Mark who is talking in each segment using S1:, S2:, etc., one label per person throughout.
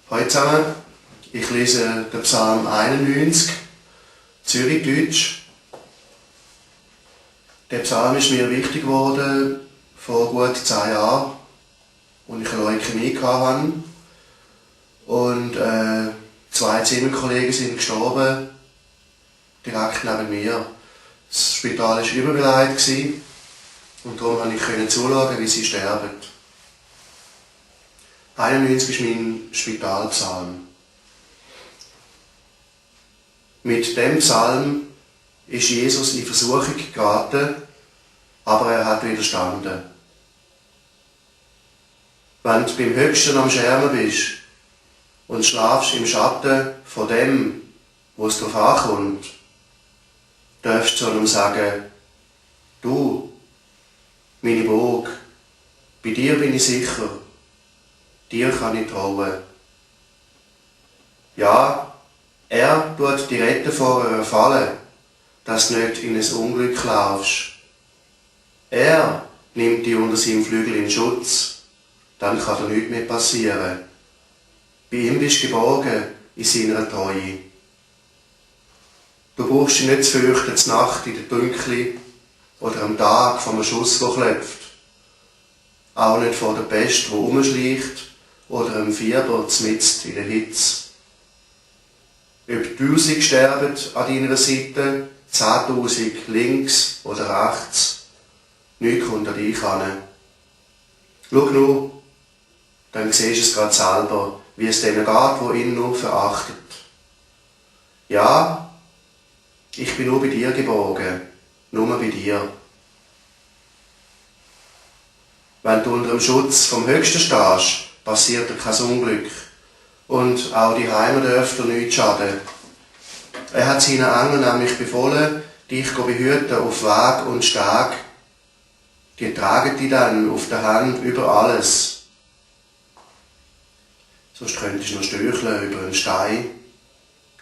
S1: Hallo zusammen, ich lese den Psalm 91, Zürichdeutsch. Der Psalm ist mir wichtig geworden vor gut 10 Jahren, als ich eine Leukämie hatte. Und 2 Zimmerkollegen sind gestorben, direkt neben mir. Das Spital war überbeleidigt und darum konnte ich zuschauen, wie sie sterben. 91 ist mein Spitalpsalm. Mit dem Psalm ist Jesus in Versuchung geraten, aber er hat widerstanden. Wenn du beim Höchsten am Schermen bist und schlafst im Schatten von dem, wo es drauf ankommt, darfst du zu ihm sagen: Du, meine Burg, bei dir bin ich sicher, dir kann ich trauen. Ja, er tut dich retten vor einer Falle, dass du nicht in ein Unglück laufst. Er nimmt dich unter seinem Flügel in Schutz, dann kann dir nichts mehr passieren. Bei ihm bist du geborgen in seiner Treue. Du brauchst dich nicht zu fürchten, zur Nacht in der Dunkel oder am Tag von einem Schuss, der klopft. Auch nicht vor der Pest, die umschleicht, oder einem Fieber mitten in der Hitze. Ob 1000 sterben an deiner Seite, 10.000 links oder rechts, nichts kommt an dich heran. Schau nur, dann siehst du es gerade selber, wie es denen geht, die ihn nur verachtet. Ja, ich bin nur bei dir geborgen, nur bei dir. Wenn du unter dem Schutz vom Höchsten stehst, passiert dir kein Unglück. Und auch die Heime dürfen dir nichts schaden. Er hat seinen Engeln nämlich befohlen, dich zu behüten auf Weg und Steg. Die tragen dich dann auf der Hand über alles. Sonst könntest du noch stöcheln über einen Stein.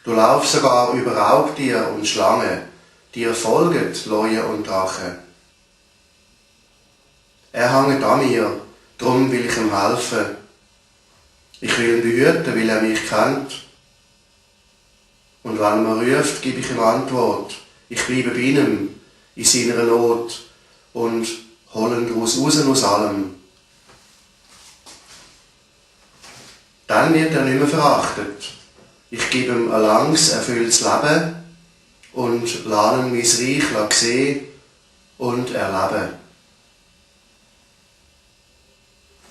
S1: Du laufst sogar über Raubtiere und Schlangen. Dir folgen Leuen und Drachen. Er hängt an mir, darum will ich ihm helfen. Ich will ihn behüten, weil er mich kennt. Und wenn er mir ruft, gebe ich ihm Antwort. Ich bleibe bei ihm, in seiner Not, und hole ihn raus aus allem. Dann wird er nicht mehr verachtet. Ich gebe ihm ein langes, erfülltes Leben und lasse ihn mein Reich sehen und erleben.